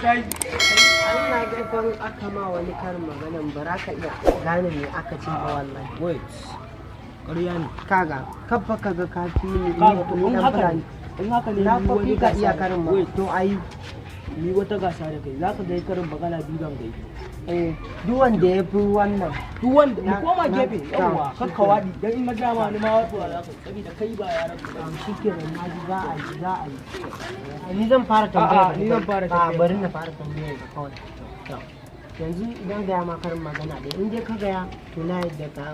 Tashi. Allah ga fan aka ma wani karin maganan ba za ka iya gane me aka ce ba wallahi. Wait. Ƙarya ne. Kaga, kafa kaga ka fi ni. Kaga, to ni in dan haka Fulani. ne. In haka ne, Na ni fa wani fi ka gasa iya da- karin ma. Wait, To ayi. ni wata gasa da kai. Za ka ga karin magana biyu zan gai. Eh, duk wanda ya fi wannan. Duk wanda mu koma gefe, yawwa, shi kakka kenan. waɗi dan in na ja ma ni ma watsuwa za ka yi, saboda kai ba yaran ka bane. Shi kenan, na ji, za a yi, za a yi. Ni zan fara tambaya. A'a, ni zan fara A tambaya. Bari na fara tambayar ka kawai. To, yanzu idan gaya ma karin magana ɗaya, in dai ka gaya to na yadda ka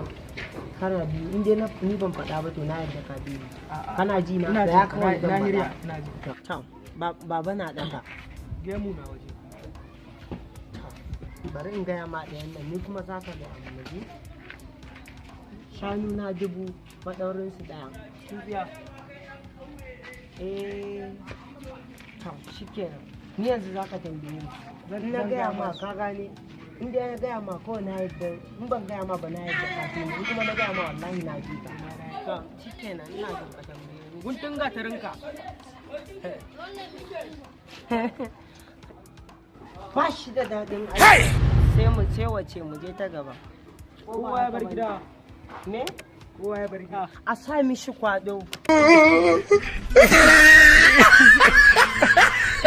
kana biyu, in dai ni ban faɗa ba to na yadda ka biyu. A'a. Kana ji na? Ina Tsaya ji, kawai na zan hirya, faɗa. ina ji. To, baba na ɗaka. Gemu na waje. Bari in gaya ma ɗayan nan, ni kuma za ka gaya mu ji. Shanu na 1000, maɗaurinsu ɗaya. Tsintsiya. Eh, to shikenan, ni yanzu za ka tambaye ni. In na Zan gaya gaya ma ma. Ka gane, in dai na gaya ma kawai na yadda, in ban gaya ma ba na yadda ka fi ni, in kuma na gaya ma wallahi na ji ka. To shikenan, ina jin ka, tambaye ni. Guntun gatarinka. Ba shi da daɗin aiki, sai mu ce wace mu je ta gaba. Kowa ya bar gida. Me? Kowa ya bar gida. A sa mishi kwado.